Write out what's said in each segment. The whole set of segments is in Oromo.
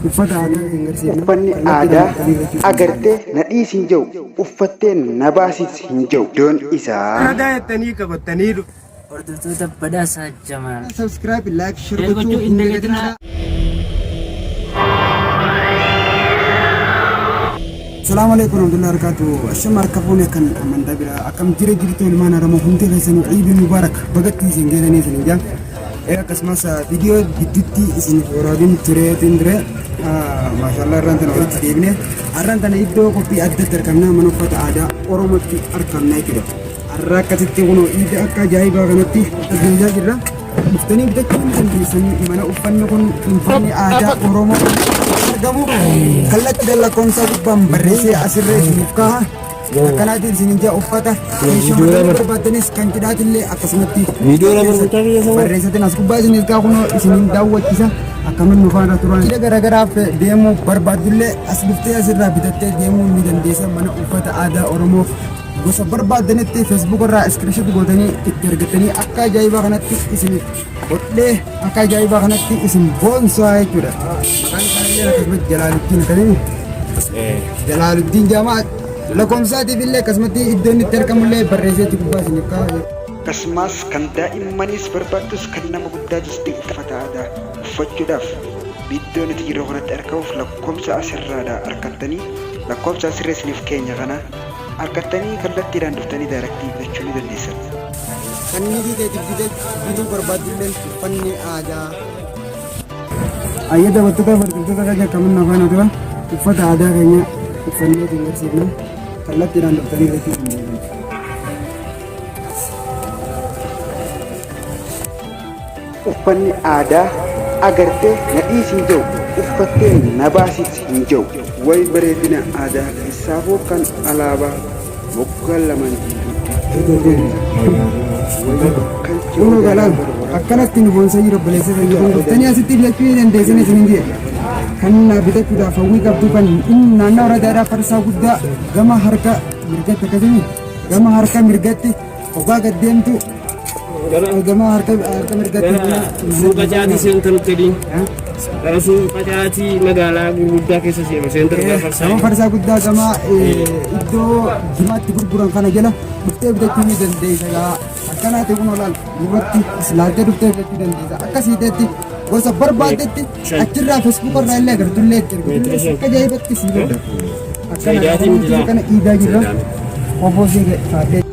Uffata aadaa isin garsiifna. Uffanni aadaa agartee na dhiisi hin jedhu, uffattee na baasis hin jedhu. Iddoon isaa. Ragaa jettanii qabattanii dhufu. Hordoftoota Badhaasaa Jamaal. Subscribe, like, share Share gochuu gochuu hin hin dagatinaa. dagatinaa. Salaamu alaikum warahmatullahi wabarakatuh. Ashama harka fuune kan amantaa biraa akkam jira jirtu ilmaan Oromoo hundi keessanuu Iidii Mubaarak bagatti isin geessanii isin jaa. Akkasumas viidiyoo gidduutti isin waraabin tureetiin ture. Maashaallah irraan tana walitti deebine. Har'aan tana iddoo qophii addatti argamna mana uffata aadaa Oromootti argamna jechuudha. Har'a akkasitti kunoo iida akka ajaa'ibaa kanatti argamaa jirra. Dhuftanii bitachuu ni dandeessanii mana uffanni kun uffanni aadaa Oromoo argamu kallattii lakkoofsa gubbaan barreessee asirra isiniif kaa'a. Akkanaatiin isin ijaa uffata shamarran barbaadanis kan cidhaatillee akkasumatti barreessatiin as gubbaa isiniif kaa'a kunoo isinin daawwachiisa akkamiin nu faana turan. Cidha garaagaraaf deemuu barbaaddullee as dhuftee asirraa bitattee deemuu ni dandeessa mana uffata aadaa Oromoo gosa barbaadanitti Facebook irraa screenshot gootanii itti argatanii akka ajaa'ibaa kanatti isin hodhee akka ajaa'ibaa kanatti isin boonsaa jechuudha. Maqaan isaanii akkasumatti Jalaaluddiin akkasii Jalaaluddiin Jaamaa lakkoofsaatiif illee akkasumatti iddoo inni itti argamullee barreessee achi gubbaa isiniif kaa'a. Akkasumas kan daa'immaniis barbaaddus kan nama guddaatus ta'e uffata aadaa uffachuudhaaf iddoo nuti jirru kanatti argamuuf lakkoofsa asirraadha argattanii lakkoofsa asirra isiniif keenya kana argattanii kallattiidhaan dhuftanii direct bitachuu ni dandeessan. Kan inni teetiif bituu barbaaddullee uffanni aadaa. Ayya daawwattoota hordoftoota keenya akkamiin afaan tura uffata aadaa keenya uffannee ittiin garsiifna kallattiidhaan dhuftanii bitachuu dandeessan. Uffanni aadaa agartee na dhiisi hin jedhu, uffattee na baasis hin jedhu. Way bareedina aadaa keessaafuu kan alaabaa moggaa lamaan jidduutti. Way kan Kunoo galaan akkanatti nu boonsaa jiru obboleessa keenya kun dhuftanii asitti filachuu ni dandeessan isin jedhe. Kan bitachuudhaaf hawwii qabdu kan inni naannoo waradaadhaa farsaa guddaa gama harka mirgatti akkasii gama harka mirgatti hoggaa gad deemtu gama harka mirgatti Gara suuqa caatii seentarutti adiin. Gara suuqa caatii magaalaa gurguddaa keessa seenu seentar gama farsaa. Farsaa guddaa gama iddoo jimaatti gurguran kana jala dhuftee bitachuu ni dandeessa gaa akkanaati kun olaal gurratti ilaaltee dhuftee bitachuu dandeessa akkasiiteetti gosa barbaaddetti achirraa Facebook irraa illee agartullee itti ergitullee akka ajaa'ibatti sii godha akkana kana iidaa jirra obbo sii faadhee.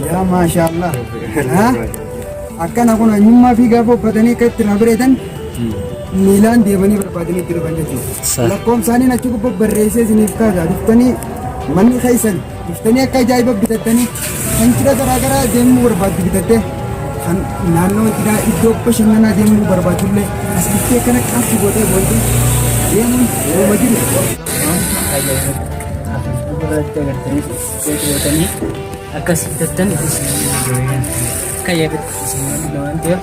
Yaa maashaallah. Akkana kun eenyummaa fi gaafa uffatanii akka itti irraa bareedan miilaan deemanii barbaadanii itti dhufan jechuudha. Lakkoofsaaniin achi gubbaa barreessee isiniif kaasa dhuftanii manni keessan dhuftanii akka ajaa'iba bitattanii kan cidha garaagaraa deemuu barbaaddu bitattee kan naannoo cidhaa iddoo bashannanaa deemuu barbaadullee as dhuftee kana qaaffi gootee boonte deemuun yooma jiru. Facebook irratti agartanii subscribe gootanii akkas bitattan isin akka ajaa'ibatti isin malu waan ta'eef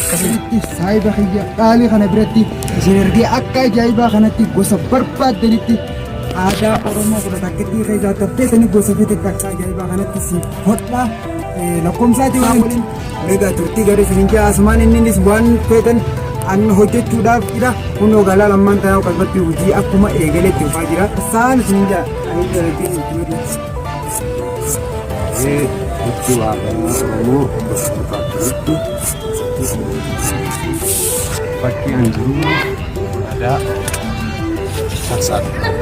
akkasitti Saayiba kiyya qaalii kana biratti isin ergee akka ajaa'ibaa kanatti gosa barbaaddanitti aadaa Oromoo 11 keessaa tafteetanii gosa feetetti akka ajaa'ibaa kanatti si hodhaa lakkoomsaatii waliin egaa turtii gadi isin jaa asumaan inninis waan feetan an hojjechuudhaaf jira kunoo galaa lammaan tanaa qalbatti hojii akkuma eegaletti dhufaa jira saan isin jaa Itti waaqannaa Oromoo bakka barbaadanitti Bakki an jiru aadaa farsaadha.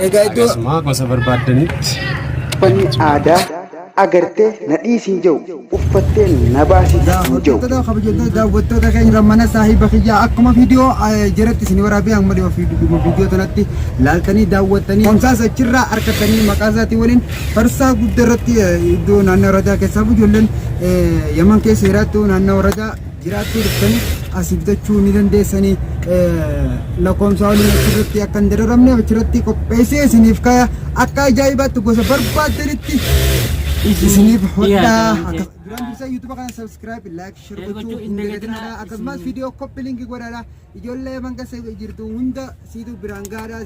Egaa iddoo Akkasuma gosa barbaaddanitti Uffanni aadaa agartee na dhiisi hin jedhu, uffattee na baasis hin jedhu. Hordoftoota kabajamtoota daawwattoota keenya mana saahiba kiyyaa akkuma viidiyoo jalatti isin waraabee amma dhiyoo viidiyoo tanatti laaltanii daawwattanii komsaas achirraa argattanii maqaa isaatii waliin farsaa guddaa irratti iddoo naannoo waradaa keessaa ijoolleen Yaman keessa jiraattu naannoo waradaa jiraattuu dhuftanii asii bitachuu ni dandeessanii lakkoomsaa waliin achirratti akka hin dararamne achirratti qopheessee isiniif kaya akka ajaa'ibaatti gosa barbaaddanitti isiniif hodhaa. Duraan dursa YouTube kana subscribe, like, share Share gochuu gochuu hin hin dagatinaa. dagatinaa. Akkasumas viidiyoo copy link godhaadha. Ijoollee manga jirtu hunda siitu biraan gahaadha.